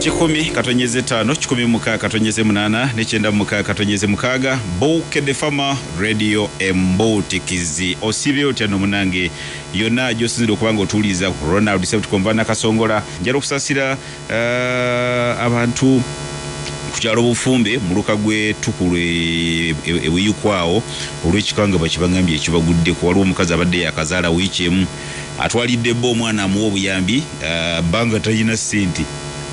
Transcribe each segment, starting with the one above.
100.5 106.8 ne 96.6 Bukedde Fama Radio Embuutikizi. Osibye otya no munange yonna gy'osinzira okuba nga otuuliza Ronald Ssebutiko Nakasongola. Njala okusasira abantu ku kyalo Bufumbe muluka gwe Tukulu ewiyukwawo olw'ekikanga bakibagambye ekibaguddeko. Waliwo omukazi abadde yakazaala wiiki emu, atwalidde bba omwana amuwa obuyambi, bbanga talina ssente.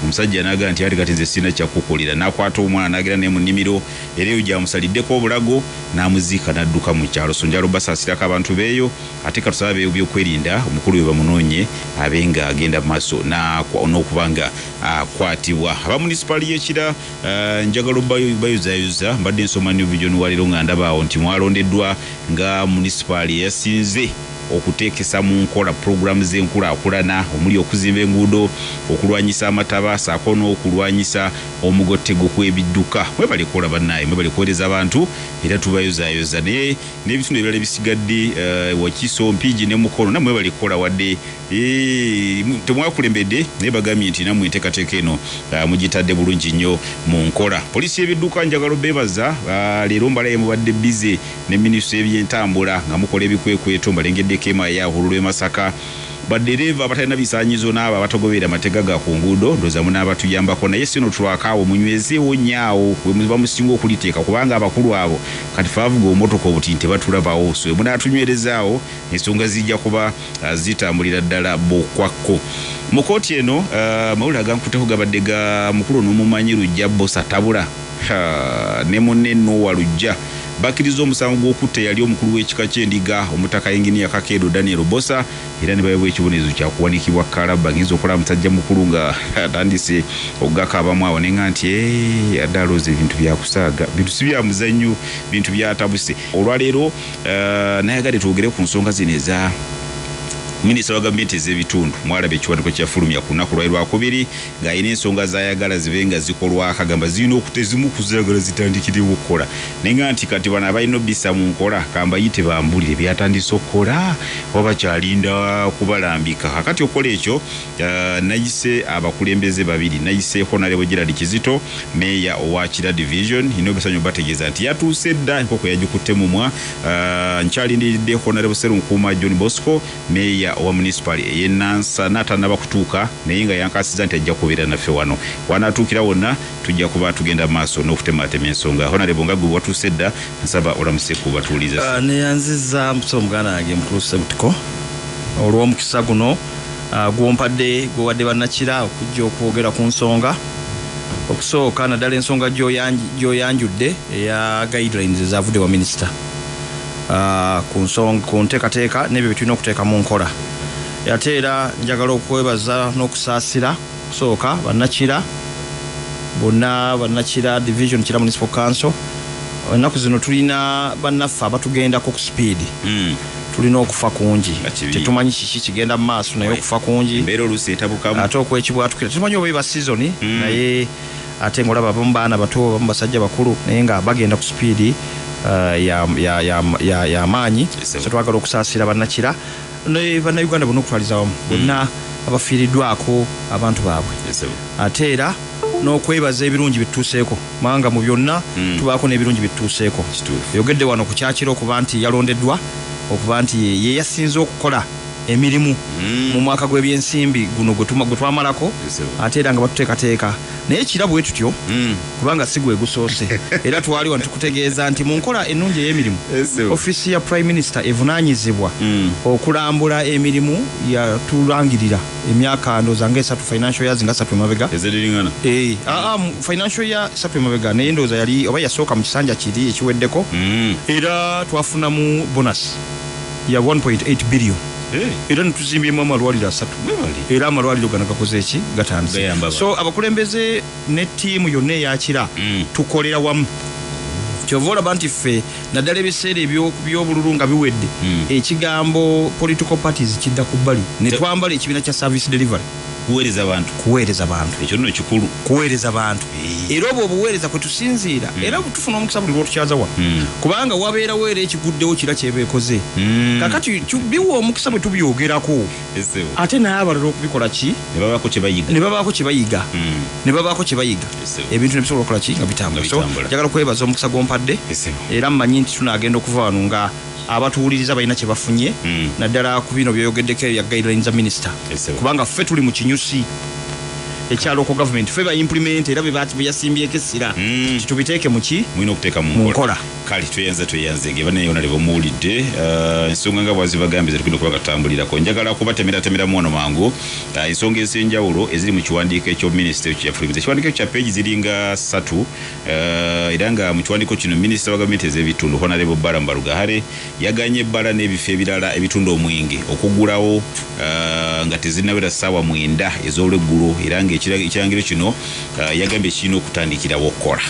Omusajja n'agamba nti ate kati nze sirina kyakukolera, n'akwata omwana n'agenda naye mu nnimiro era eyo gy'amusaliddeko obulago n'amuziika n'adduka mu kyalo. So njala obasaasirako abantu beeyo, ate katusabe ebyokwerinda omukulu we bamunoonye abe nga agenda mu maaso n'okuba nga akwatibwa. Aba munisipaali y'e Kira, njagala bayuzayuza, mbadde nsoma New Vision waleero nga ndaba awo nti mwalondeddwa nga munisipaali eyasinze okuteekesa mu nkola pulogulaamu z'enkulaakulana omuli okuzimba enguudo, okulwanyisa amataba ssaako n'okulwanyisa omugottego kw'ebidduka. Mwebale kukola bannaye, mwebale kuweereza abantu era tubayozaayoza. Naye n'ebitundu ebirala ebisigadde, Wakiso, Mpigi ne Mukono, nammwe mwebale kukola wadde temwakulembedde, naye bagambye nti nammwe enteekateeka eno mugitadde bulungi nnyo mu nkola. Poliisi y'ebidduka njagala obeebaza, leero mbalaye mubadde bize ne minisitule y'ebyentambula nga mukola ebikwekweto, mbalengeddeko Emaya Hululu e Masaka. Baddereeva abatalina bisaanyizo n'abo abatagoberera mateeka ga ku nguudo ndowooza munaabatuyambako, naye si no twakaawo munywezeewo nnyo awo we muba musinga okuliteeka, kubanga abakulu abo kati fe abavuga obumotoka obutini tebatulabawo. So we munaatunywerezaawo ensonga zijja kuba zitambulira ddala bukwakko. Mu kkooti eno amawulire agankuteko gabadde ga mukulu n'omumanyi Luggya Bbosa Tabula ne munne Noah Luggya bakkiriza omusango gw'okutta eyali omukulu w'ekika ky'endiga omutaka Yinginiya Kakeedo Daniel Bbosa, era ne baweebwa ekibonerezo kya kuwanikibwa kalabba. Ngenze okulaba musajja mukulu nga atandise okugakaabamu awo ne nga nti adde alowooza ebintu byakusaaga, bintu si bya muzannyo, bintu byatabuse. Olwaleero nayagadde twogere ku nsonga zino eza minisita wa gavumenti ez'ebitundu. Mwalaba ekiwandiiko kyafulumya ku lunaku lwali lwakubiri ng'alina ensonga z'ayagala zibe nga zikolwako, agamba zirina ezimu ku zayagala zitandikirewo okukola, naye nga nti kati bano abalina obbisa mu nkola kambayite bambulire byatandise okukola oba bakyalinda kubalambika. Kakati okukola ekyo nayise abakulembeze babiri, nayise Honorable Gerald Kizito, meeya owa Kira Division, ino obusanyu bategeeza nti yatuuse dda enkoko yagikutte mumwa. Nkyalindiridde Honorable Sserunkuuma John Bosco, meeya owa munisipaali ey'e Nansana, tannaba kutuuka naye nga yankasiza nti ajja kubeera naffe wano. Wanaatuukira wonna tujja kuba tugenda maaso n'okutemaatema ensonga. Honorable, nga gwe watuuse dda, nsaba olamuse ku batuuliza. Neyanziza musomo muganda wange mukulu Ssebutiko olw'omukisa guno gwompadde, gwewadde bannakira okujja okwogera ku nsonga. Okusooka naddala ensonga gy'oyanjudde eya guidelines ezavudde wa minisita ku nsonga, ku nteekateeka n'ebyo bye tulina okuteeka mu nkola. Ate era njagala okwebaza n'okusaasira okusooka bannakira bonna, bannakira division, Kira Municipal Council. Ennaku zino tulina bannaffe abatugendako ku speed. Tulina okufa kungi, tetumanyi kiki kigenda mu maaso, naye okufa kungi, embeera oluusi etabukamu, ate okwekibwatukira tetumanyi oba eba season, naye ate ng'olaba abamu baana bato, abamu basajja bakulu, naye nga bagenda ku speed y'amaanyi. So twagala okusaasira bannakira ne bannayuganda bonna okutwaliza wamu, bonna abafiiriddwako abantu baabwe, ate era n'okwebaza ebirungi byetutuuseeko, kubanga mu byonna tubaako n'ebirungi byetutuuseeko. Yogedde wano ku kyakira okuba nti yalondeddwa okuba nti ye yasinze okukola emirimu mu mwaka gw'ebyensimbi guno gwe twamalako, ate era nga batuteekateeka naye kira bwe tutyo, kubanga si gwe gusoose. Era twali wano tukutegeeza nti mu nkola ennungi ey'emirimu, ofiisi ya Prime Minister evunaanyizibwa okulambula emirimu yatulangirira emyaka ndowooza nga 3, financial years nga 3 emabega. Financial year 3 emabega, naye ndowooza yali oba yasooka mu kisanja kiri ekiweddeko, era twafunamu bonus ya 1.8 billion. Era netuzimbyemu amalwaliro 3, era amalwaliro gano gakoze eki, gatandise. So abakulembeze ne ttiimu yonna eyakira tukolera wamu. Kyova olaba nti ffe naddala ebiseera ebyobululu nga biwedde, ekigambo political parties kidda ku bbali ne twambala ekibiina kya service delivery, kuweereza bantu, kuweereza bantu. Ekyo nno kikulu, kuweereza bantu. Era obwo obuweereza kwe tusinziira, era tufuna omukisa buli lwotukyaza wano, kubanga wabeerawo era ekiguddewo kira kyebeekoze. Kakati biwa omukisa bwe tubyogerako, ate n'abalala okubikola ki, ne babaako kye bayiga, ne babaako kye bayiga, ebintu ne bisobola okukola ki, nga bitambula. So njagala okwebaza omukisa gw'ompadde, era mmanyi nti tunaagenda okuva wano nga abatuwuliriza balina kye bafunye, naddala ku bino byoyogeddeko ebya guidelines za minisita, kubanga ffe tuli mu kinyusi ekya local government, ffe ba implement era bwe yasimbyeko essira titubiteeke mu ki, mulina okuteeka mu nkola. Kale tweyanze bane yona lebo muwulidde ensonga nga bwazibagambye tugenda okuba katambulirako. Njagala kubatemeratemeramu wano mangu ensonga ez'enjawulo eziri mu kiwandiiko ekyo minisita ekyafulumiza. Ekiwandiiko kya peegi ziringa 3, era nga mu kiwandiiko kino minisita wa gavumenti ez'ebitundu Honorable Balaam Barugahare yaganye ebbala n'ebifo ebirala ebitunda omwenge okuggulawo nga tezinnawera ssaawa 9 ez'olweggulo, era nga ekirangiro kino yagambye kirina okutandikirawo okukola.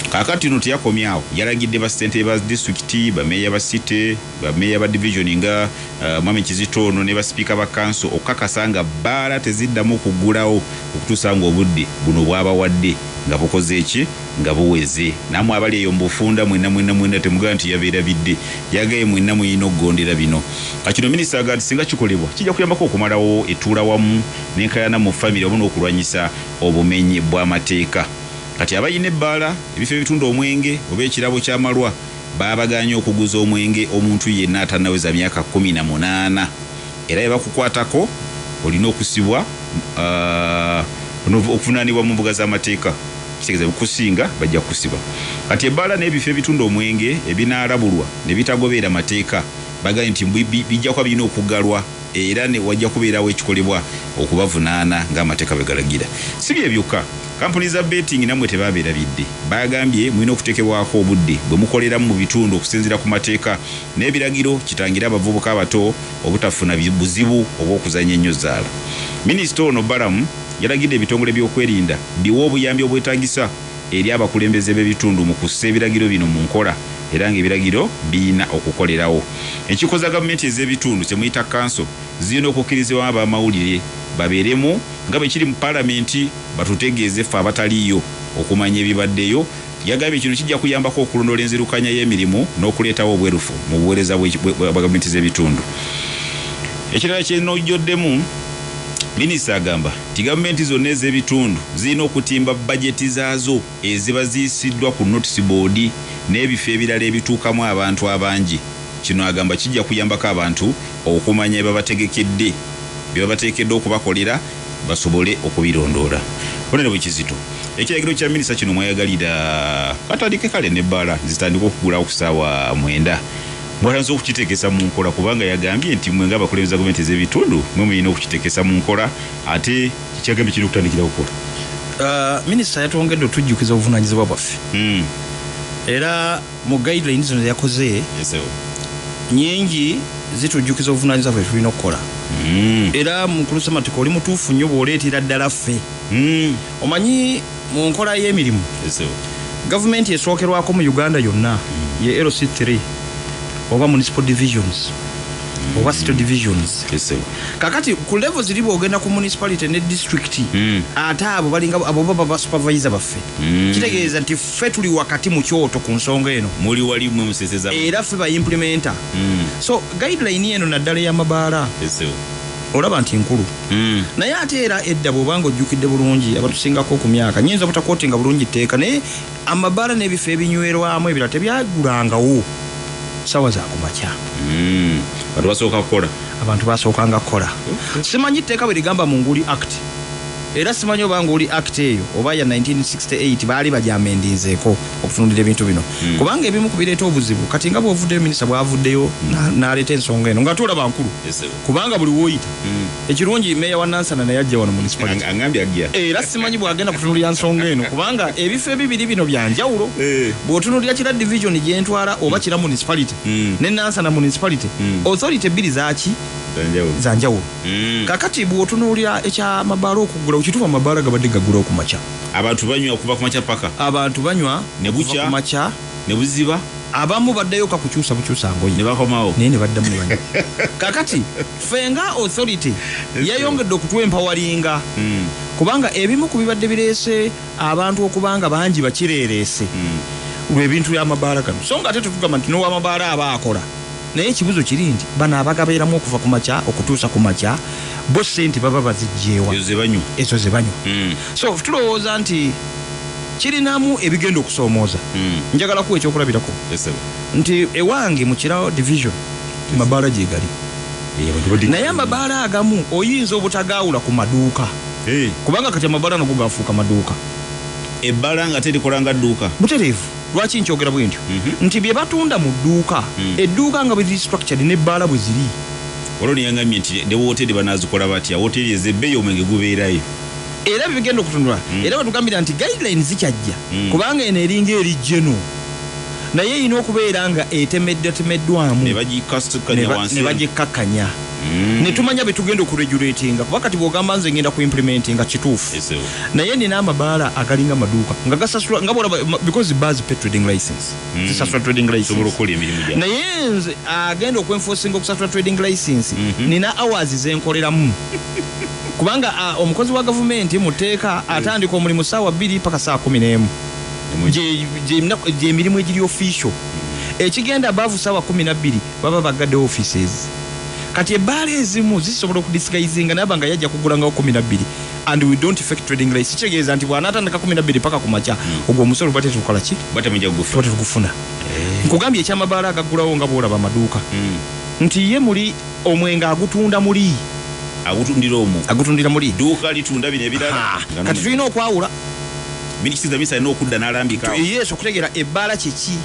Kaakati no teyakomyawo, yalagidde bassentebe ba disitulikiti, bameeya ba city, bameeya ba division nga Mwami Kizito ono ne basipiika ba kanso okukakasa nga bbaala teziddamu kuggulawo okutuusa ng'obudde buno bwabawadde nga bukoze eki, nga buweze. Nammwe abali eyo mu bufunda mwenna mwenna mwenna temugamba nti yabeerabidde, yagaye mwenna muyina okugondera bino. Kino minisita agamba nti singa kikolebwa kijja kuyambako okumalawo ettuula wamu n'enkaayana mu famire wamu n'okulwanyisa obumenyi bw'amateeka. Kati abalina ebbaala, ebifo ebitunda omwenge oba ekirabo ky'amalwa baabagaanye okuguza omwenge omuntu yenna atannaweza myaka 18, era bwe bakukwatako olina okusibwa okuvunaanibwa mu mbuga z'amateeka, kitegeeza kusinga bajja kukusiba. Kati ebbaala n'ebifo ebitunda omwenge ebinaalabulwa ne bitagoberera mateeka bagambye nti bijja kuba birina okuggalwa, era ne wajja kubeerawo ekikolebwa okubavunaana ng'amateeka bwe galagira. Si bye byokka, kampuni za betting nammwe tebabeerabidde, bagambye mulina okuteekebwako obudde bwe mukoleramu mu bitundu okusinziira ku mateeka n'ebiragiro kitangire abavubuka abato obutafuna buzibu obw'okuzannya ennyo zzaala. Minisita ono Balaam yalagidde ebitongole by'okwerinda biwe obuyambi obwetaagisa eri abakulembeze b'ebitundu mu kussa ebiragiro bino mu nkola, era ng'ebiragiro birina okukolerawo. Enkiiko za gavumenti ez'ebitundu kye muyita kanso zirina okukkirizibwamu ab'amawulire babeeremu nga bwe kiri mu paalamenti, batutegeeze ffe abataliiyo okumanya ebibaddeyo. Yagambye kino kijja kuyambako okulondoola enzirukanya y'emirimu n'okuleetawo obwerufu mu buweereza bwa gavumenti z'ebitundu. Ekirala kyenojjoddemu, minisita agamba nti gavumenti zonna ez'ebitundu zirina okutimba bajeti zaazo eziba ziyisiddwa ku notice board n'ebifo ebirala ebituukamu abantu abangi. Kino agamba kijja kuyambako abantu okumanya bye babateekeddwa okubakolera basobole okubirondoola. Honorable Kizito, ekiragiro kya minisita kino mwayagalira katandike kale n'ebbaala zitandike okugulawo ku ssaawa 9, mwalanze okukiteekesa mu nkola, kubanga yagambye nti mwe ng'abakulembeze ba gavumenti ez'ebitundu mwe mulina okukiteekesa mu nkola, ate kyagambye kirina okutandikira okukola. Minisita yatwongedde otujjukiza obuvunaanyizibwa bwaffe, era mu guidelines zino yakoze nyingi zitujjukiza obuvunaanyizibwa bwe tulina okukola. Era mukulu Ssematiko oli mutuufu nnyo bw'oleetera ddala ffe. Omanyi mu nkola y'emirimu gavumenti esookerwako mu Uganda yonna ye LC3 oba municipal divisions oba city divisions. Kakati ku level ziri bw'ogenda ku municipality ne district, ate abo balinga abo baba ba supervisor baffe. Kitegeeza nti ffe tuli wakati mu kyoto ku nsonga eno, muli wali mwe museseza, era ffe ba implementer. So guideline eno naddala ey'amabaala olaba nti nkulu, naye ate era edda bw'obanga ojjukidde bulungi abatusingako ku myaka, nyinza obutakootinga bulungi tteeka, naye amabaala n'ebifo ebinywerwamu ebirala tebyagulangawo ssaawa za kumakya. Abantu basooka kukola, abantu basookanga kukola. Simanyi tteeka bwe ligamba mu Nguli Act, era simanyi oba Nguli Act eyo oba ya 1968 baali bagyamendinzeeko okutunulira ebintu bino, kubanga ebimu ku bireeta obuzibu kati nga bw'ovuddeyo minisita bw'avuddeyo n'aleeta ensonga eno nga tolaba nkulu, kubanga buli w'oyita. Ekirungi meeya wa Nansana naye ajja wano municipality, angambye ajja, era simanyi bw'agenda kutunulira nsonga eno, kubanga ebifo ebibiri bino bya njawulo. Bw'otunulira Kira division gy'entwala oba Kira municipality ne Nansana municipality, authority bbiri zaaki za njawulo. Kakati bw'otunuulira ekyamabaala okuggula, okituufu amabaala gabadde gaggulawo ku makya, abantu banywa okuva ku makya paka abantu banywa ne bukya, ku makya ne buziba. Abamu baddayo kakukyusa bukyusa ngoye ne bakomawo naye ne baddamu ne banywa. Kakati ffe nga authority yayongedde okutwempoweringa, kubanga ebimu ku bibadde bireese abantu okubanga bangi bakireereese lw'ebintu by'amabaala gano. So nga ate tetugamba nti n'owamabaala aba akola, naye ekibuzo kiri nti bano abagabeeramu okuva ku makya okutuusa ku makya bo ssente baba baziggyeewa? Ezo ze banywa. So tulowooza nti kirinamu ebigenda okusoomooza. Njagala kuwa ekyokulabirako nti ewange mu Kira division mabaala gye gali, naye amabaala agamu oyinza obutagaawula ku maduuka, kubanga kati amabaala nago gafuuka maduuka. Ebbaala nga terikola nga dduuka. Butereevu. Lwaki nkyogera bwe ntyo? Nti bye batunda mu dduuka, edduuka nga bwe ziri structured n'ebbaala bwe ziri. Olwo niyangambye nti ne wooteri banaazikola batya, wooteri ez'ebbeeyi omwenge gubeerayo. Era bibigenda okutundula. Era batugambira nti guidelines zikyajja, kubanga eno eringa eri geno, naye erina okubeera nga etemeddetemeddwamu ne bagikkakkanya ne tumanya bye tugenda okuregulatinga. Kuba kati bw'ogamba nze ngenda ku implementinga kituufu, naye nina amabaala agalinga amaduuka nga gasasula nga bw'olaba, because bars pay trading license, zisasula trading license, naye nze agenda okwenforcinga okusasula trading license nina hours zenkoleramu, kubanga omukozi wa gavumenti mu tteeka atandika omulimu 2:00 paka 11:00, gyemirimu egiri official. Ekigenda above 12:00 baba bagadde offices. Kati ebbaala ezimu zisobola okudisguisinga naba nga yajja kugulangawo 12 and we don't affect trading license. Kitegeeza nti bw'anaatandika 12 paka ku makya, ogwo omusolo tuba tetukola ki? Tuba tetugufuna. Nkugambye ekyamabaala agaggulawo nga bw'olaba amaduuka, nti ye muli omwenge agutunda muli agutundira omwo, agutundira muli dduuka litunda bino ebirala. Kati tulina okwawula. Minisita Misa alina okudda n'alambika. Yes, okutegeera ebbaala kiki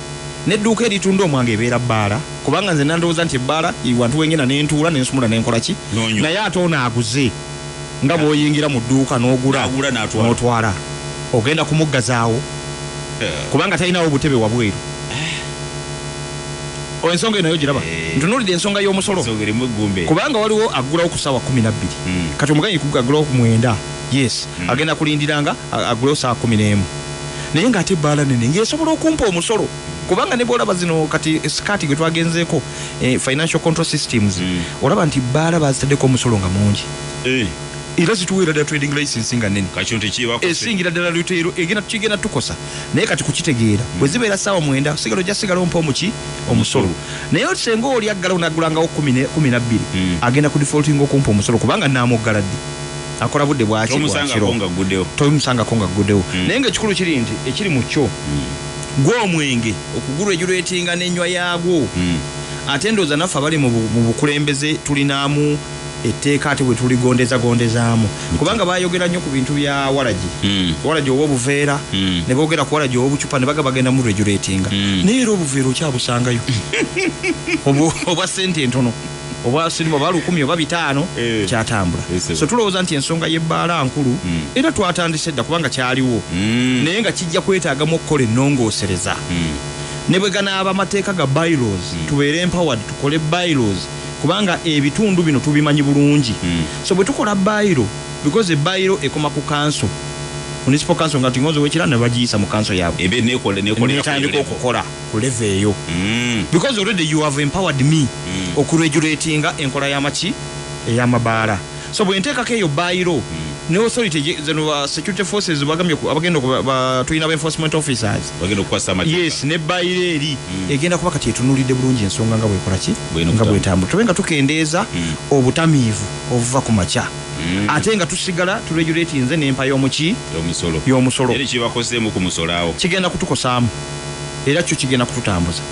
n'edduuka eritunda omwange ebeera bbaala, kubanga nze nandowooza nti ebbaala wantu wengenda nentuula nensumula nenkola ki, naye ate ono aguze nga bw'oyingira mu dduuka n'ogula n'otwala, ogenda kumuggazaawo kubanga talinawo butebe wabweru. Ensonga eno giraba ntunuulidde ensonga y'omusolo, kubanga waliwo aggulawo ku 12:00, kati omuganyi aggulawo ku 9:00, yes, agenda kulindiranga aggulawo 11:00, naye ng'ate ebbaala nene ng'esobola okumpa omusolo, kubanga ne bw'olaba zino kati sikaati gwe twagenzeeko financial control systems, olaba nti bbaala bazitaddeko omusolo nga mungi, era zituweera ddala trading license nga nnene, esingira ddala retail, egenda kigenda tukosa. Naye kati kukitegeera bwe zibeera 9:00 sigala ojja sigala ompa omuki omusolo, naye senga oli aggalawo n'aggulangawo 12 agenda ku defaulting okumpa omusolo, kubanga naamuggala ddi? Akola budde bwaki? Tomusangako nga gguddewo. Naye ng'ekikulu kiri nti ekiri mu kyo gw'omwenge okuguregulatinga n'ennywa yaagwo. Ate ndowooza naffe abali mu bukulembeze tulinamu etteeka ate bwe tuligondezagondezaamu, kubanga bayogera nnyo ku bintu bya walagi, walagi ow'obuveera, ne boogera ku walagi ow'obucupa ne baga bagenda mu regulatinga, naye era obuveera okyabusangayo obwa ssente entono, oba sirimu oba 1000 oba 500 kyatambula. So tulowooza nti ensonga y'ebbaala nkulu, era twatandise dda kubanga kyaliwo, naye nga kijja kwetaagamu okukola ennongoosereza. Ne bwe ganaaba amateeka ga bylaws, tubeere empowered tukole bylaws, kubanga ebitundu bino tubimanyi bulungi. So bwe tukola bylaw, because ebylaw ekoma ku council, municipal council, nga tingozo wekira ne bagiyisa mu council yaabwe, netandika okukola ku level eyo, because already you have empowered me okuregulatinga enkola y'amaki ey'amabaala. So bwe nteekako eyo bylaw ne authority zino security forces bagambye abagenda tulina enforcement officers yes, ne bylaw eri egenda kuba kati etunuulidde bulungi ensonga nga bwekola ki nga bwetambula, tube nga tukendeeza obutamiivu obuva ku makya, ate nga tusigala turegulatinze n'empa y'omuki y'omusolo. Era kibakoseemu ku musolo awo kigenda kutukosaamu, era kyo kigenda kututambuza,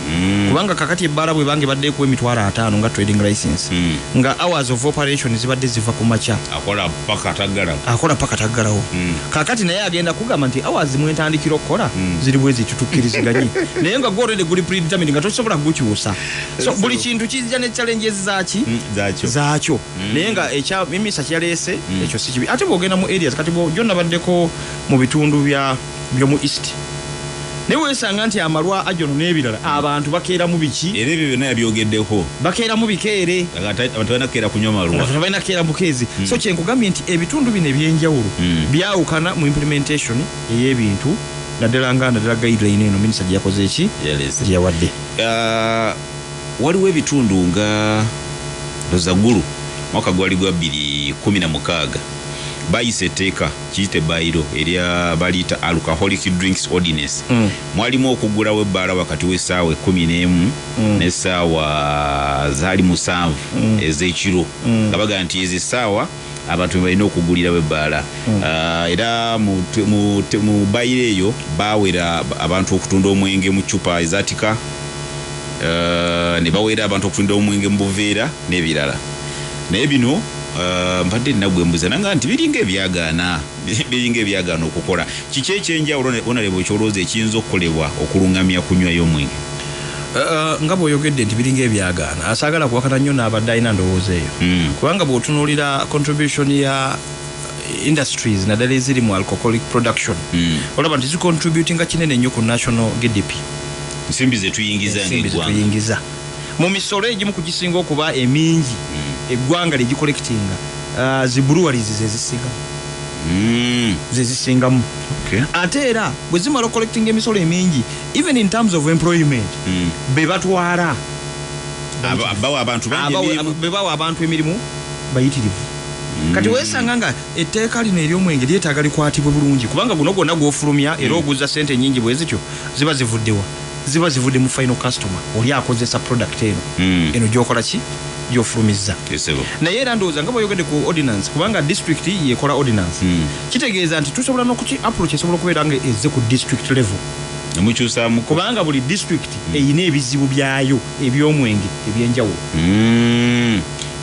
kubanga kakati ebbaala bwe bange badde ekuwa 50,000 nga trading license, nga hours of operation zibadde ziva ku makya, akola paka taggalawo, akola paka taggalawo. Kakati naye agenda kugamba nti hours mwentandikira okukola ziri bwe ziti, tukkiriziganye, naye nga gwe already guli predetermined nga tosobola kugukyusa. So buli kintu kijja ne challenges zaaki zaakyo, naye nga ekya mimisa kyaleese ekyo si kibi. Ate bw'ogenda mu areas kati gyonna baddeko mu bitundu byomu east, naye weesanga nti amalwa ajono n'ebirala abantu bakeeramu biki, era ebyo byonna yabyogeddeko, bakeeramu bikeere, abantu balina kukeera kunywa malwa, abantu balina kukeera bukeezi. So kye nkugambye nti ebitundu bino ebyenjawulo byawukana mu implementation ey'ebintu Naddala nga naddala guideline eno minisita gye yakoze eki gye yawadde. Waliwo ebitundu nga Lozagulu mwaka gwali gwa 2016 bayisa etteeka kiyite bayiro erya baliyita Alcoholic Drinks Ordinance. Mwalimu okuggulawo ebbaala wakati w'essaawa 11 n'essaawa zaali 7 ez'ekiro, nga bagamba nti ezo essaawa abantu balina okugulirawo ebbaala. Era mu bayiro eyo bawera abantu okutunda omwenge mu ccupa ezatika, ne bawera abantu okutunda omwenge mu buveera n'ebirala. Naye bino mbadde nagwe mbuza nanga nti biringa ebyagaana okukola. Kiki ekyenjawulo onalebo ekyolowooza ekiyinza okukolebwa okulungamya kunywayo omwenge? Nga bw'oyogedde nti biringa ebyagaana, asaagala kuwakana nnyo n'abadde alina ndowooza eyo, kubanga bw'otunuulira contribution ya industries naddala eziri mu alcoholic production, olaba nti zicontributinga kinene nnyo ku national GDP. Ensimbi zetuyingiza ng'eggwanga mu misolo egimu kugisinga okuba emingi, eggwanga lyegicollectinga, zi breweries zezisingamu. Ate era bwe zimala ocollectinga emisolo emingi, even in terms of employment, be batwala bawa abantu emirimu bayitirivu. Kati weesanga nga etteeka lino ery'omwenge lyetaaga likwatibwe bulungi, kubanga guno gwonna gw'ofulumya era oguza sente nyingi bwe zityo ziba zivuddewa, ziba zivudde mu final customer oli akozesa product eno eno gy'okola ki gy'ofulumizza. Naye era ndowooza nga bw'oyogedde ku ordinance, kubanga district yekola ordinance, kitegeeza nti tusobola n'okuki approach esobola okubeera nga ezze ku district level, nemukyusaamu, kubanga buli district eyina ebizibu byayo eby'omwenge ebyenjawulo.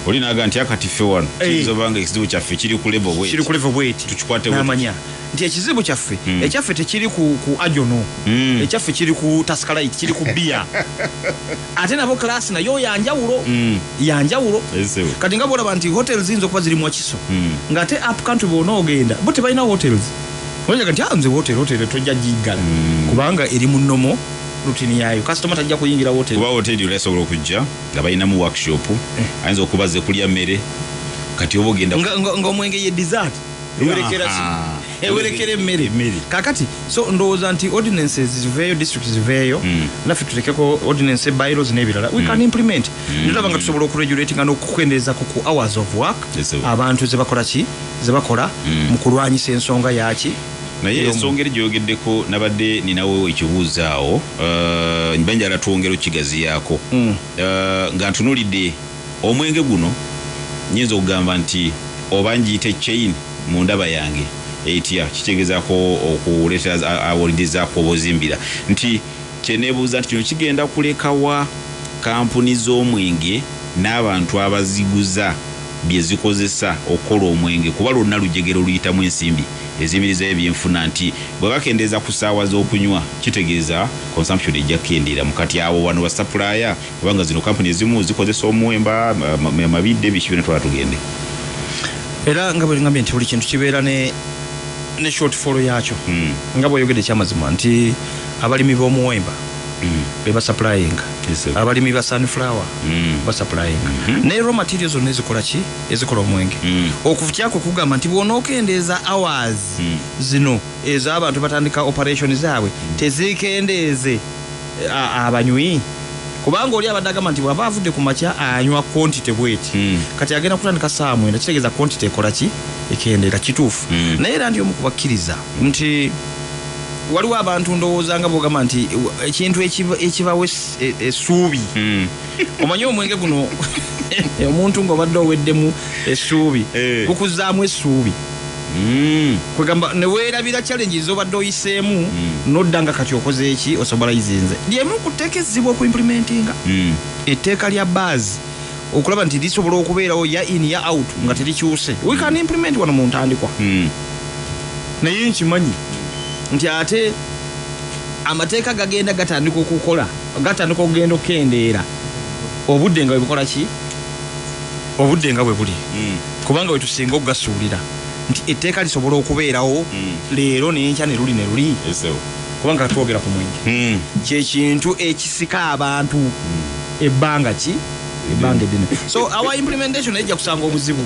Oli naga nti akati ffe wano kiyinza obanga ekizibu kyaffe kiri ku level bweti, kiri ku level bweti, tukikwate n'amanya nti ekizibu kyaffe ekyaffe tekiri ku ajono, ekyaffe kiri ku Tuskalite, kiri ku bia. Ate nabo class nayo yanjawulo, yanjawulo. Kati nga bw'olaba nti hotels ziyinza okuba ziri mu Wakiso, ng'ate up country bw'ona ogenda bo tebalina hotels. Oyaga nti nze hotel tojja giggala, kubanga eri mu nnomo routine yayo, customer tajja kuyingira hotel. Kuba hotel olasobola okujja nga balinamu workshop, ayinza okubaze kulya mmere, kati oba ogenda ng'omwenge ye dessert ewerekera emmere. Kakati so ndowooza nti ordinances ziveeyo, district ziveeyo, naffe tutekeko ordinance, bylaws n'ebirala, we can implement. Ndaba nga tusobola okuregulatinga n'okukendeezako ku hours of work abantu zebakola ki zebakola mu kulwanyisa ensonga yaki. Naye ensonga eri gyoyogeddeko nabadde ninawo ekibuuzo awo, mba njagala twongere okukigaziyaako. Nga ntunuulidde omwenge guno, nyinza okugamba nti oba ngiyite chain mu ndaba yange etya, kitegezaako okuleetera awulirizaako obuzimbira nti kyeneebuuza nti kino kigenda kulekawa kampuni z'omwenge n'abantu abaziguza bye zikozesa okukola omwenge, kuba lwonna lujegere oluyitamu ensimbi eziyimirizayo ebyenfuna, nti bwe bakendeeza ku ssaawa z'okunywa kitegeeza consumption ejja kukendeera. Mukati awo wano basupplier, kubanga zino kampuni ezimu zikozesa omuwemba, amabidde, biki byonna, twala tugende. Era nga bwe ngambye nti buli kintu kibeera ne shortfall yakyo, nga bw'oyogedde ekyamazima nti abalimi b'omuwemba be basupplyinga, abalimi ba sunflower basupplyinga, ne raw materials zonna ezikola ki ezikola omwenge. Okutyako kugamba nti bw'onookendeeza hours zino ez'abantu batandika operation zaabwe, tezikendeeze abanywi, kubanga oli abadde agamba nti bw'aba avudde ku makya anywa quantity bweti, kati agenda kutandika ssaawa 9, kitegeeza quantity ekola ki ekendeera. Kituufu. Naye era ndi omu kubakkiriza nti waliwo abantu ndowooza nga bw'ogamba nti ekintu ekibawo essuubi, omanyi omwenge guno omuntu ng'obadde oweddemu essuubi gukuzaamu essuubi, kwegamba ne weerabira challenges z'obadde oyiseemu, nodda nga kati okoze eki osobolaizinze. Lyemu ku tteeka ezzibwa okuimplementinga etteeka lya baazi okulaba nti lisobola okubeerawo ya in ya out nga terikyuse. We can implement wano mu ntandikwa, naye nkimanyi nti ate amateeka gagenda gatandika okukola, gatandika okugenda okukendeera obudde nga bwe bukola ki, obudde nga bwe buli, kubanga we tusinga okugasuulira nti etteeka lisobola okubeerawo leero n'enkya ne luli ne luli, kubanga twogera ku mwenge, kyekintu ekisika abantu ebbanga ki Ebbanga eddene. So our implementation ejja kusanga obuzibu,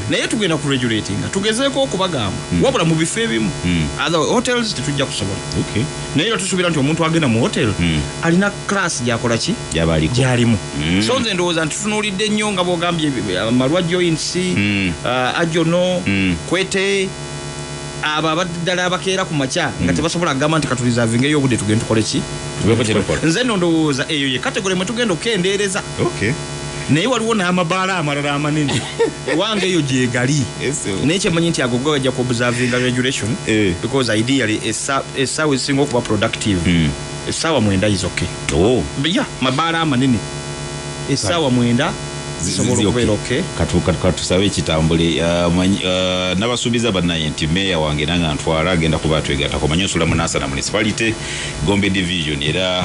naye tugenda ku regulatinga, tugezeeko okubagamba, wabula mu bifo ebimu. Other hotels tetujja kusobola, naye era tusuubira nti omuntu agenda mu hotel alina class gyakola ki, gyaba aliko. Gyalimu. So nze ndowooza nti tutunuulidde nnyo nga bwogambye Malwa joints, Ajono, Kwete, abo abaddala abakeera ku makya nga tebasobola kugamba nti katureservingeyo obudde tugende tukole ki. Tubeeko kye tukola. Nze nno ndowooza eyo ye category mwe tugenda okukendeereza, naye waliwo n'amabaala amalala amanene ewange eyo gyegali, naye kyemanyi nti ago go gajja ku observinga regulation, because ideally essaawa ezisinga okuba productive, essaawa 9 is okay. Yeah, mabaala amanene essaawa 9 zisobola okubeera okay. Katusabe ekitambule. Nabasuubiza bannaye nti meeya wange nange antwala agenda kuba atwegattako. Manyi osula mu Nansana Municipality, Gombe Division, era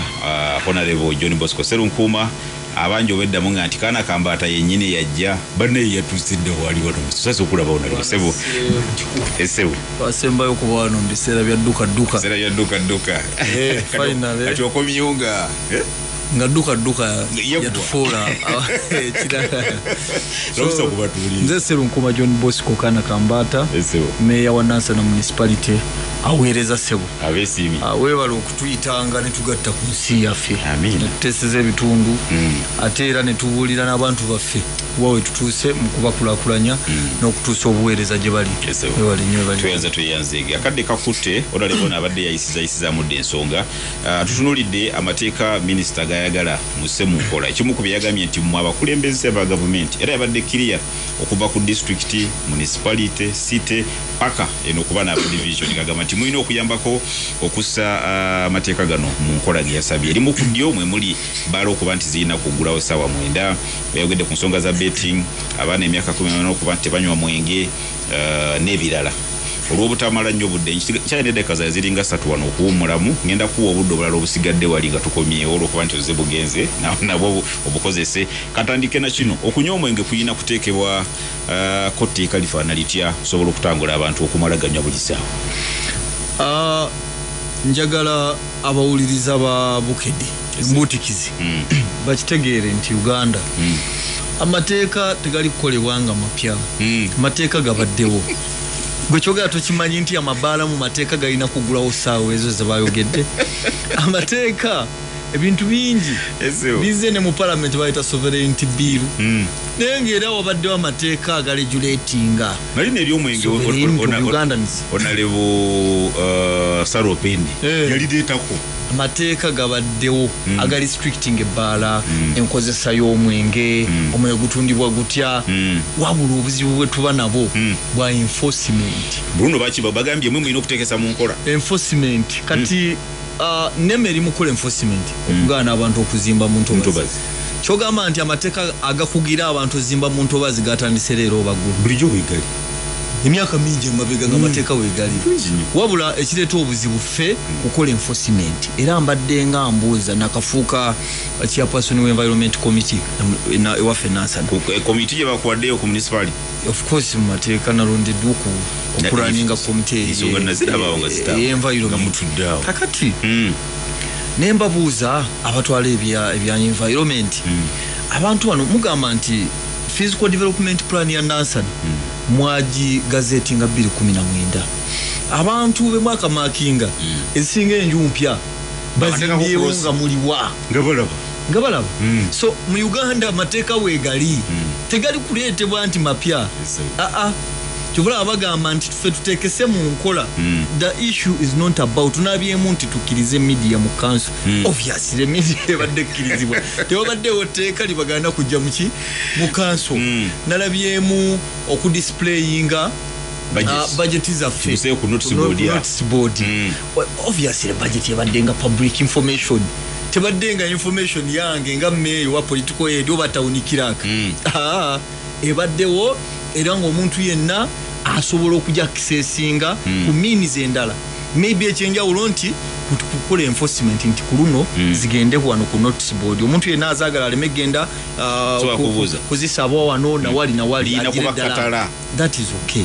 Honorable John Bosco Serunkuuma abangi obeddamu nga nti kaana Kambaata yennyini yajja bannaye yatuusidde wali wano. Tusase okulaba Honorable Sebo. Sebo. Twasembayo kuba wano mu biseera bya dduka dduka. Biseera bya dduka dduka. Finally. Kati okomyewo nga, eh? Nga dduka dduka Yeggwa. yatufuula ekirala. Lwaki okubatuulira? Nze Serunkuuma John Bosco Kaana Kambaata, Sebo. meeya wa Nansana Municipality, aweereza ssebo. Abeesiimi. Weebale okutuyitanga ne tugatta ku nsi yaffe. Amiina. Ne tuteeseza ebitundu, ate era ne tubuulira n'abantu baffe wa we tutuuse mu kubakulaakulanya n'okutuusa obuweereza gye bali. Yes, sir. Weebale nnyo, weebale nnyo. Tweyanza, tweyanzeege. Akadde kakutte, Honorable abadde yayisizayisizaamu dda ensonga. Tutunuulidde amateeka minisita gayagala musse mu nkola. Ekimu ku bye yagambye nti mmwe abakulembeze ba gavumenti, era yabadde kiriya okuva ku disitulikiti, municipality, city paka eno okuba n'aba division, gagamba nti mulina okuyambako okussa amateeka gano mu nkola ge yasabye. Erimu ku ddyo mwe muli baala okuba nti zirina kuggulawo ssaawa 9. Yayogedde ku nsonga za betting, abaana emyaka 18 okuba nti tebanywa mwenge, n'ebirala. Olw'obutamala nnyo budde, nkyalina eddakiika zaabwe ziringa 3 wano okuwummulamu. Ngenda kuwa obudde obulala obusigadde wali nga tukomyewo, olw'okuba nti ozze bugenze nabwo obukozese. Katandike na kino: okunywa omwenge kuyina kuteekebwa ko tteeka lifaana litya osobola okutangula abantu okumala ganywa buli ssaawa? Njagala abawuliriza ba Bukedde embuutikizi bakitegeere nti Uganda amateeka tegali kukolebwa nga mapya. Amateeka gabaddewo. Gwe kyogera tokimanyi nti amabaala mu mateeka galina kugulawo ssaawa ezo ze bayogedde? Amateeka, ebintu bingi bizze ne mu palamenti, bayita sovereignty bill, naye ng'era wabaddewo amateeka agaregulatinga Nalina eryomwenge. sovereignty of Ugandans. Honorable Sarah Opendi yalireetako. Amateeka gabaddewo aga restricting ebbaala, enkozesa y'omwenge, omwenge gutundibwa gutya, wabula obuzibu bwe tuba nabo bwa enforcement. Bruno bakiba bagambye mwe mulina okuteekesa mu nkola. Enforcement kati, NEMA eri mukola enforcement okugaana abantu okuzimba mu ntobazi. Ntobazi. Kyogamba nti amateeka agakugira abantu ozimba mu ntobazi gatandise leero obaggulu? Bulijjo wegali. Emyaka mingi emabega nga amateeka wegali, Bulungi nnyo. Wabula ekireeta obuzibu ffe kukola enforcement. Era mbadde nga mbuuza nakafuuka chairperson w'environment committee ewaffe Nansana. Komiti gye bakuwaddeyo ku municipality? Of course, mu mateeka nalondeddwa okurunninga komite Ensonga nazirabawo nga zitambula, nga environment. mutudde awo. Kakati ne mbabuuza abatwala ebya environment, abantu bano mugamba nti physical development plan ya Nansana mwagi gazettinga 219, abantu be mwakamakinga ezisinga enju mpya bazimbyewo cross. nga muliwa? Nga balaba. Nga balaba. So mu Uganda amateeka weegali, tegali kuleetebwa nti mapya. Yes, sir. Aa, kyovulaba bagamba nti ffe tuteekese mu nkola. The issue is not about tunabyemu nti tukkirize media mu council. Obviously media ebadde ekkirizibwa, tewabaddewo tteeka libagaana kujja muki mu council. Nalabyemu okudisplayinga Budgets. Budget zaffe Tuguseeyo ku notice Ku board, yeah. notice board. Well, obviously budget ebadde nga public information, tebadde nga information yange nga meeyo wa political aid oba town clerk. Ah, ebaddewo era ng'omuntu yenna asobola okujja accessinga ku means endala. Maybe ekyenjawulo nti kukola enforcement nti ku luno zigende wano ku notice board, omuntu yenna azaagala aleme genda Sobola kubuuza. kuzisaba wano nawali nawali, Liyina agire kuba ddala. katala. That is okay.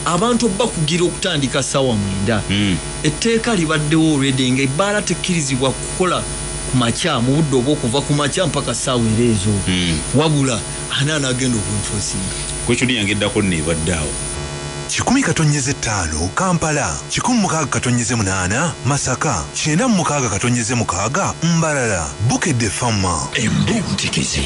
Abantu bakugira okutandika sawa 9, etteeka libaddewo already nga ebbaala tekkirizibwa kukola. ku makya mu budde obw'okuva ku makya mpaka ssaawa era ezo. Wabula ani anaagenda okuenforcinga? Question yange eddako nno ebadde awo. 100.5 Kampala, 106.8 Masaka, 96.6 Mbarara. Bukedde Fama. Embuutikizi.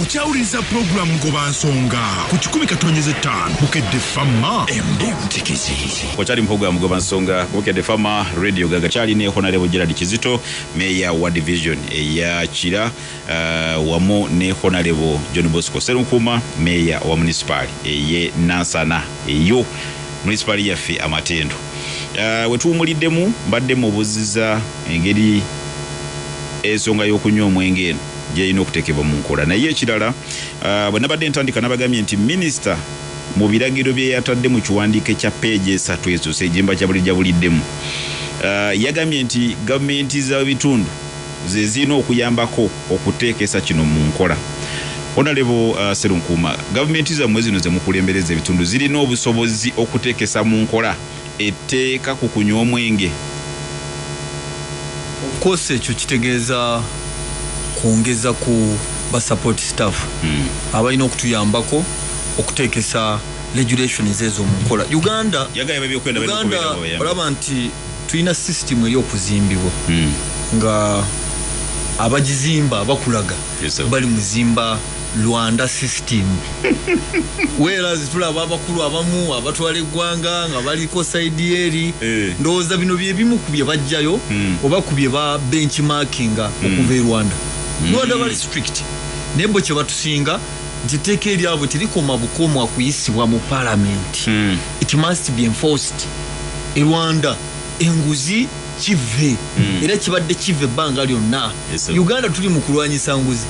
Okyawuliriza pulogulaamu Ngoba Nsonga ku 100.5 Bukedde Fama. Embuutikizi. Okyali mu program Goba Nsonga, Bukedde Fama Radio. Gaga kyali ne Honorable Gerald Kizito, meya wa division eya Kira, wamu ne Honorable John Bosco Serunkuma, meya wa municipal eye Nansana, eyo municipal yaffe Amatendo. Wetuwumuliddemu mbadde mubuziza engeri ensonga y'okunywa omwenge eno gyerina okuteekebwa mu nkola. Naye ekirala, bwe nabadde ntandika nabagambye nti minisita mu biragiro bye yatadde mu kiwandiiko ekya peegi 3 ezo sejemba kyabuliddemu, yagambye nti gavumenti z'ebitundu ze zirina okuyambako okuteekesa kino mu nkola. Honorable Serunkuma, gavumenti zammwe zino ze mukulembereza ebitundu zirina obusobozi okuteekesa mu nkola etteeka ku kunywa omwenge? Of course, ekyo kitegeeza kwongeza ku ba support staff abalina okutuyambako okuteekesa regulations ezo mu nkola. Uganda Yagambye ebyokwenda balina Uganda okubeera nga bayamba. olaba nti tulina system eri okuzimbibwa nga abagizimba bakulaga Yes, sir. bali muzimba Rwanda system, whereas tulaba abakulu abamu abatwala eggwanga nga baliko side eri. Ndowooza bino byebimu ku bye bajjayo oba ku bye ba benchmarkinga okuva e Rwanda. Rwanda bali strict, naye bo kye batusinga nti etteeka eryabwe terikoma bukomwa kuyisibwa mu parliament, it must be enforced. E Rwanda enguzi kive era kibadde kiva ebbanga lyonna. Yes, sir. Uganda tuli mu kulwanyisa nguzi,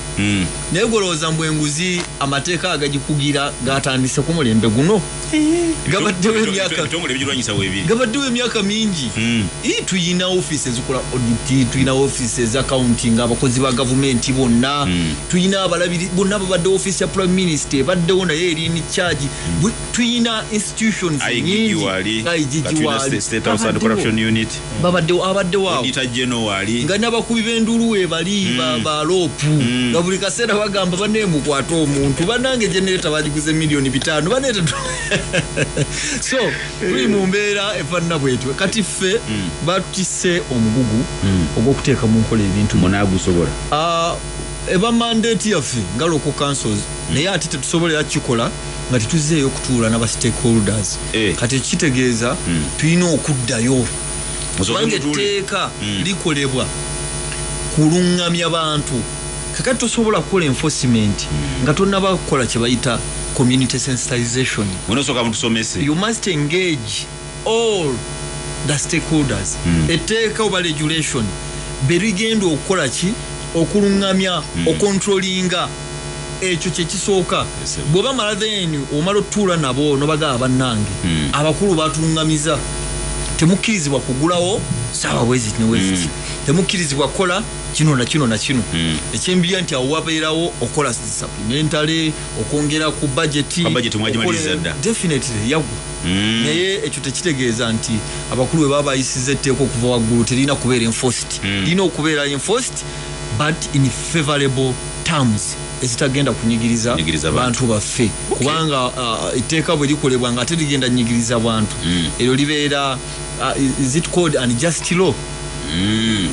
naye golowooza mbu enguzi amateeka agagikugira gatandise ku mulembe guno? Gabaddewo emyaka Ebitongole ebigirwanyisa weebiri. Gabaddewo emyaka mingi. Tuyina office ezikola audit, tuyina office eza accounting, abakozi ba gavumenti bonna, tuyina abalabiri bonna babadde, office ya prime minister ebaddewo naye eri in charge. Tuyina institutions IGG nyingi. waali, IGG katulina waali. State House and Babaddewo. Corruption Unit. Babaddewo, abaddewo awo. Auditor General waali. Nga n'abakubi b'enduulu webali ba LOP, nga buli kaseera bagamba bannaye mukwate omuntu, bannange generator bagiguze miliyoni 5 banete. So tuli mu mbeera efaanana bwetyo. Kati ffe batutisse omugugu ogw'okuteeka mu nkola ebintu bino. Munaagusobola? Ah, eba mandate yaffe nga local councils, naye ate tetusobolera kukikola nga tetuzeeyo okutuula n'aba stakeholders. Kati ekitegeeza tulina okuddayo Musooke kubanga mutuule. etteeka likolebwa kuluŋŋamya bantu. Kakati tosobola kukola enforcement nga tonnaba kukola kye bayita community sensitization. Munosooka mutusomese. You must engage all the stakeholders. Etteeka oba regulation berigenda okukola ki? Okuluŋŋamya, okontrolinga, ekyo kyekisooka. Yes, sir. Bw'oba mala, then omala otuula nabo nobagaba, bannange abakulu batuluŋŋamiza, temukkirizibwa kugulawo saawa bweziti ne bweziti, temukkirizibwa kukola kino na kino na kino. Ekyembirya nti awo wabeerawo okola supplementary, okwongera ku budget. Ka budget mwagimaliriza dda? Definitely yaggwa, naye ekyo tekitegeeza nti abakulu bwe baba bayisiza etteeka okuva waggulu terina kubeera enforced. Lirina okubeera enforced, but in favorable terms ezitagenda kunyigiriza Kunyigiriza bantu. bantu baffe, kubanga etteeka bwe likolebwa nga ate ligenda nyigiriza bantu, eryo libeera is it called unjust law?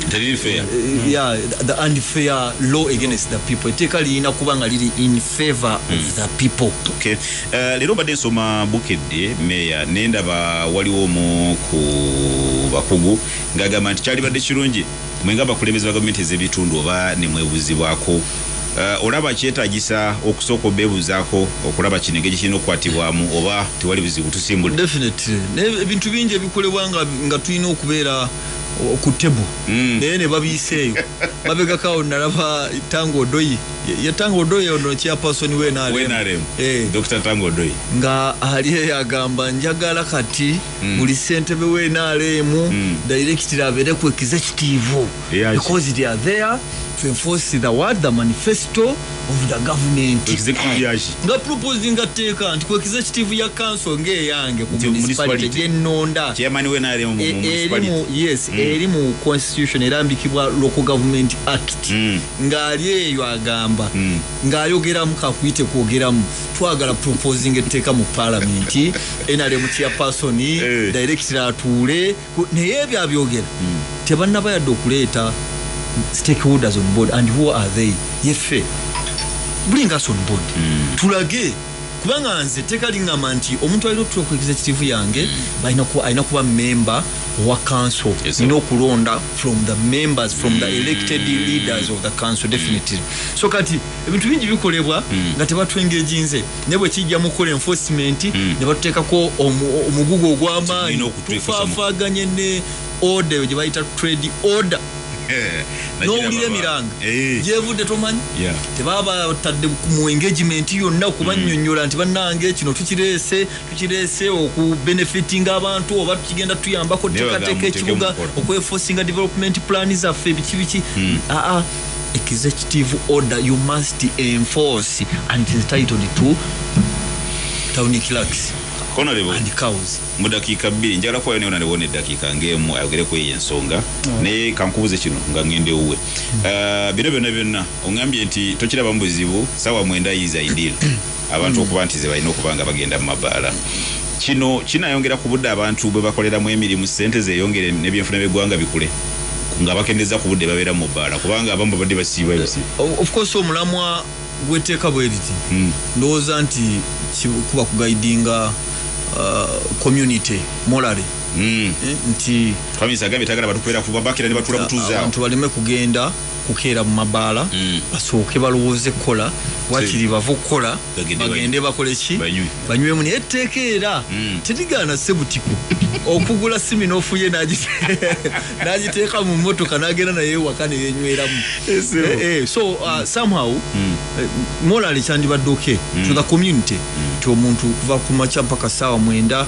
Teriri fair. Yeah, the unfair law against the people. Etteeka lirina kuba nga liri in favor of the people. Okay. Leero mbadde nsoma Bukedde, meya, nendaba waliwo omu ku bakugu ng'agamba nti kyalibadde kirungi mwe nga abakulembeze ba gavumenti ez'ebitundu oba ne mwebuzibwako. Olaba kyetaagisa okusooka obeebuzaako okulaba kino engeri kirina okukwatibwamu, oba tewali buzibu tusimbule? Definitely, naye ebintu bingi ebikolebwa nga tulina okubeera ku table, naye ne babiyiseeyo mabegakawo. Nalaba Tanga Odoi Ye Tanga Odoi ono chairperson we NRM. Dr. Tanga Odoi nga ali agamba njagala kati buli ssentebe we NRM director abeere ku executive because they are there to enforce the word, the manifesto of the government. Nga proposing atteeka nti ku executive ya council ng'eyange ku municipality gyennonda chairman we NRM mu municipality. Yes, eri mu constitution erambikibwa Local Government Act. Ng'ali eyo agamba ng'ayogeramu kakuyite kwogeramu twagala proposing etteeka mu parliament NRM chairperson director atuule naye ebyo abyogera tebannaba yadde okuleeta stakeholders on board. And who are they? Yefe bring us on board. Tulage kubanga nze teka lingamba nti omuntu alina okutuuka ku executive yange alina kuba member wa council. Nina okulonda from the members, from the elected leaders of the council definitely. So kati ebintu bingi bikolebwa nga tebatwengeginze naye bwe kijja mu kukola enforcement ne batuteekako omugugu ogw'amaanyi tufaafaganye ne order gye bayita trade order. N'owulira emiranga gyevudde tomanyi tebaba batadde mu engagement yonna okubannyonnyola nti bannange kino tukireese okubenefitinga abantu oba tukigenda tuyambako teekateeka ekibuga okweforcinga development plan zaffe biki biki. Executive order you must enforce and it is titled to town clerks and cows. Mu dakiika 2 njagala kuwayo ne Honorable eddakiika ng'emu ayogereko eyo ensonga naye kankubuze kino nga ngende ewuwe. Bino byonna byonna oŋŋambye nti tokiraba mu buzibu ssaawa 9 is ideal abantu okuba nti ze balina okuba nga bagenda mu mabaala. Kino kinayongera ku budde abantu bwe bakoleramu emirimu ssente zeeyongere n'ebyenfuna by'eggwanga bikule nga bakendeza ku budde babeera mu bbaala kubanga abamu babadde basiiba ebisiiba. Of course omulamwa gw'etteeka bwe riti ndowooza nti kuba kuguidinga community morally nti Kamisa agambye tagala batukwera kuba bakira ne batula butuuza abantu baleme kugenda kukeera mu mabaala basooke balowooze kukola wakiri bava okukola bagende bakole ki banywemu. Naye etteeka era terigaana Ssebutiko okugula Siminofu ye n'agiteeka mu mmotoka n'agenda naye ewaka ne yenyweramu. So somehow morally kyandibadde okay to the community nti omuntu kuva ku makya mpaka ssaawa 9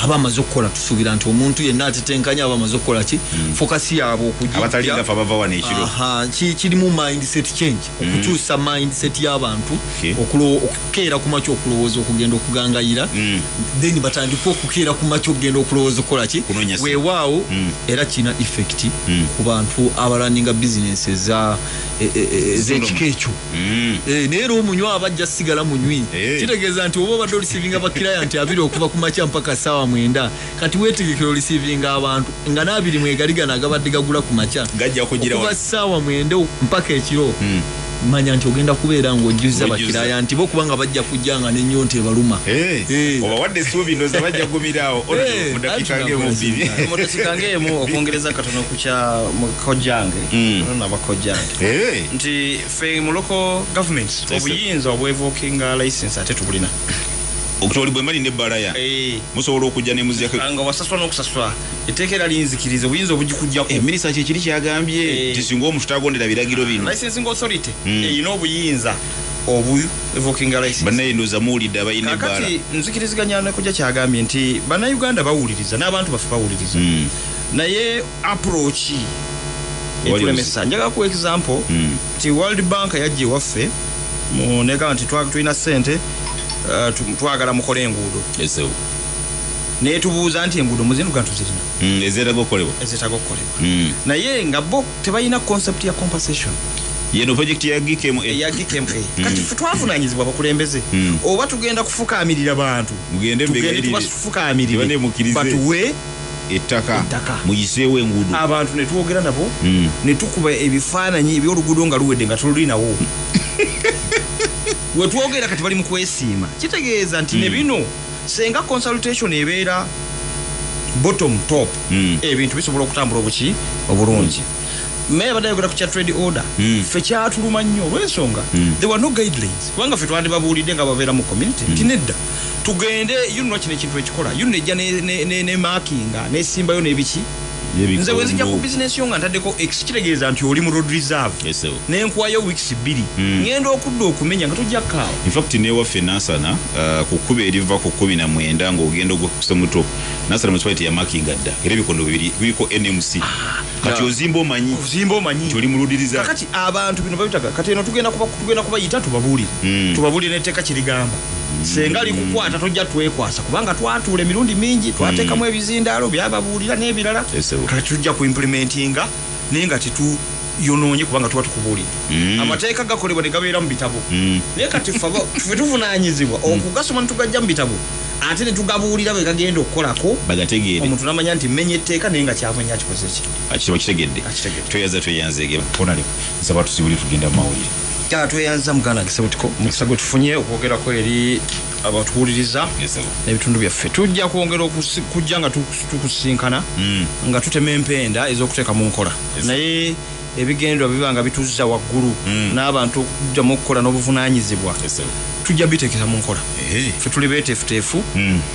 aba amaze okukola. Tusuubira nti omuntu yenna atetenkanya aba amaze okukola ki focus yaabwe okugijja kirimu mindset change okukyusa mindset y'abantu okukeera ku makya okulowooza okugenda okugangayira then batandike okukeera ku makya okugenda okulowooza okukola ki weewaawo era kirina effect ku bantu abalaninga business ez'ekika ekyo. Naye era omunywa aba ajja sigala munywi kitegeeza nti oba obadde olisiivinga bakiraya nti 2 okuva ku makya mpaka ssaawa 9 kati weetegekera olisiivinga abantu nga n'abiri mwegaligana agabadde gagula ku makya okuva ssaawa 9 mpaka ekiro manya nti ogenda kubeera ng'ojjuza bakiraya nti bo kubanga bajja kujja nga n'ennyonta ebaluma. Obawadde essuubi ndowooza bajja kugumirawo mu dakiika ng'emu 2. Mu dakiika ng'emu okwongereza katono ku kya mukojjange nabakojjange nti ffe mu local government obuyinza obwevokinga license ate tubulina. Okutoli bwe mali n'ebbaala ya musobola okujja ne muziyako nga wasasula n'okusasula etteeka era linzikiriza obuyinza obugikujjako. Minisita kye kiri kyagambye nti singa omuntu tagondera biragiro bino licensing authority erina obuyinza obuevokinga license. Bannaye ndowooza muwulidde abalina ebbaala. Kakati nzikiriziganya ne kujja kyagambye nti bannayuganda bawuliriza n'abantu baffe bawuliriza naye approach etulemesa. Njagala kuwa example nti World Bank yajja ewaffe negamba nti tulina ssente twagala mukole enguudo netubuuza nti enguudo muzino tuzirina ezeetaaga okukolebwa naye nga bo tebalina concept ya compensation yeno project ya GKMA kati ffe twavunaanyizibwa abakulembeze oba tugenda kufukaamirira bantu tugende tubafukaamirire batuwe ettaka muyiseewo enguudo abantu ne twogera nabo ne tukuba ebifaananyi eby'oluguudo nga luwedde nga tululinawo. Wetwogera kati bali mu kwesiima kitegeeza nti ne bino senga consultation ebeera bottom top ebintu bisobola okutambula obuki obulungi. Meya badde ayogera ku kya trade order ffe kyatuluma nnyo olw'ensonga there were no guidelines kubanga ffe twandibabuulidde nga babeera mu community nti nedda tugende UNRA kino ekintu ekikola UNRA ejja ne markinga nesimbayo n'ebiki Nze bwe nzija ku bizinesi yo nga ntaddeko X, kitegeeza nti oli mu road reserve. Nenkuwayo weeks 2. Ngenda okudda okumenya nga tojja kaawa. In fact newaffe Nansana ku kkubo eriva ku 19 ng'ogenda ogwa ku Semuto, Nansana municipality yamakinga dda era ebikondo bibiri biriko NMC. Kati ozimba omanyi nti oli mu road reserve. Kakati abantu bino babitaga kati eno tugenda kubayita tubabuulire. Tubabuulire n'etteeka kirigamba. Senga likukwata tojja twekwasa kubanga twatuula emirundi mingi, twateekamu ebizindaalo byababuulira n'ebirala. Kati tujja ku implementinga naye nga tetuyonoonye kubanga tuba tukubuulira. Amateeka gakolebwa ne gabeera mu bitabo. Naye kati ffe tuvunaanyizibwa okugasoma ne tugajja mu bitabo ate ne tugabuulira bwe gagenda okukolako bagategeere. Omuntu n'amanya nti mmenya etteeka naye nga kyamenya akikoze ki? Akitegedde. Tweyanza tweyanzeege. Nsaba tusibule tugenda mu mawulire. Tweyanza muganda Gisebutiko omukisa gwe tufunye okwogerako eri abatuwuliriza n'ebitundu byaffe. Tujja kwongera okujja nga tukusinkana nga tutema empenda ez'okuteeka mu nkola, naye ebigendwa biba nga bituzza waggulu n'abantu okujjamu okukola n'obuvunaanyizibwa. Tujja biteekera mu nkola. Ffe tuli beeteefuteefu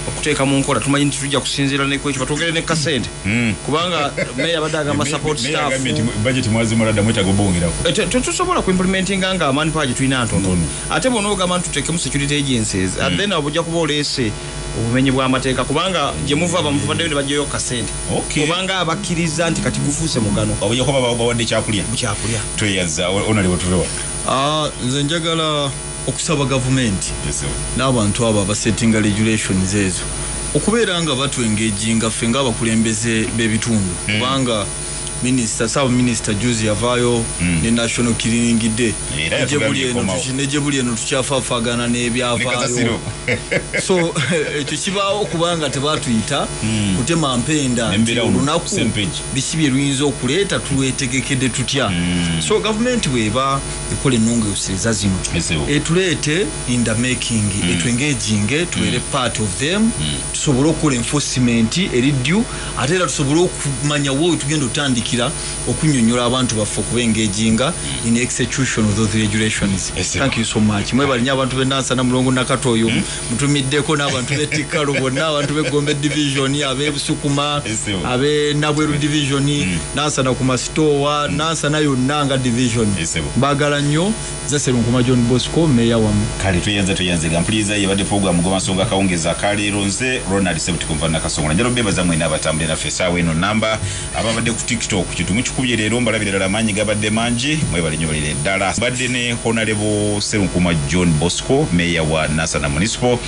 okuteeka mu nkola. Tumanyi nti tujja kusinziira ne kwekyo batwongere ne kasente kubanga meeya abadde agamba support staff budget mwazimala dda mwetaaga obwongerako. Tetusobola ku implementinga nga manpower gye tulina ntono. Ate bw'onoogamba nti tuteekemu security agencies and then ojja kuba oleese obumenyi bw'amateeka kubanga gye muva abantu baddeyo ne baggyayo kasente kubanga abakkiriza nti kati gufuuse mugano. Ojja kuba bawadde kyakulya. Tweyanza onali wetuvewa. Nze njagala okusaba gavumenti n'abantu abo abasettinga regulations ezo okubeera nga batuengaginga ffe ng'abakulembeze b'ebitundu kubanga Ssaabaminisita juzi yavaayo ne National Cleaning Day ne gye buli eno tukyafaafagana n'ebyafaayo. So ekyo kibaawo kubanga tebatuyita kutema mpenda nti olunaku biki bye luyinza okuleeta tulwetegekedde tutya. So gavumenti bw'eba ekola ennongoosereza zino etuleete in the making, etuengaginge tubeere part of them, tusobole okukola enforcement eri due, ate era tusobole okumanya wo tugenda otandikira okunyonyola abantu baffe okubengaginga in execution of those regulations. Thank you so much. Mwebale nnyo abantu b'e Nansana Mulongo Nakatoyo, mutumiddeko n'abantu b'e Tikalo bonna, abantu b'e Gombe division, ab'e Busukuma, ab'e Nabweru division, Nansana ku masitowa, Nansana yonna nga division. Mbagala nnyo. Nze Sserunkuma John Bosco, meeya wammwe. Kale tweyanza mpuliriza yebadde program Gobansonga akawungeezi akaleero. Nze Ronald Ssebutiko nva Nakasongola. Njagala obeebaza mwenna abatambule naffe essaawa eno namba ababadde ku TikTok kintu mukikubye leero mbalabira ddala amaanyi gabadde mangi, mwebale nnyo balire ddala. Mbadde ne Honorable Sserunkuma John Bosco, meeya wa Nansana Municipal.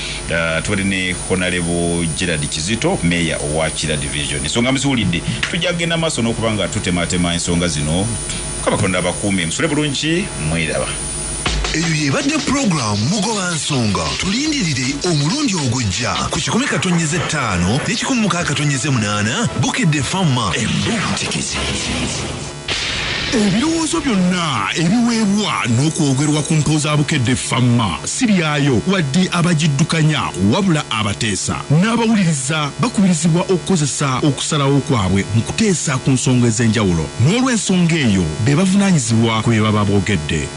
Tubadde ne Honorable Gerald Kizito, meeya owa Kira division. Ensonga muziwulidde, tujja kugenda maaso n'okuba nga tutematema ensonga zino. Mukama Katonda abakuume, musule bulungi, mweraba. Eyo yebadde pulogulaamu Mugobansonga. Tulindirire omulundi ogujja ku 100.5 ne 106.8 Bukedde Fama. Embuutikizi. Ebirowoozo byonna ebiweebwa n'okwogerwa ku mpewo za Bukedde Fama si byayo wadde abagiddukanya wabula abateesa n'abawuliriza bakubirizibwa okukozesa okusalawo kwabwe mu kuteesa ku nsonga ez'enjawulo. N'olw'ensonga eyo be bavunaanyizibwa ku bye baba boogedde.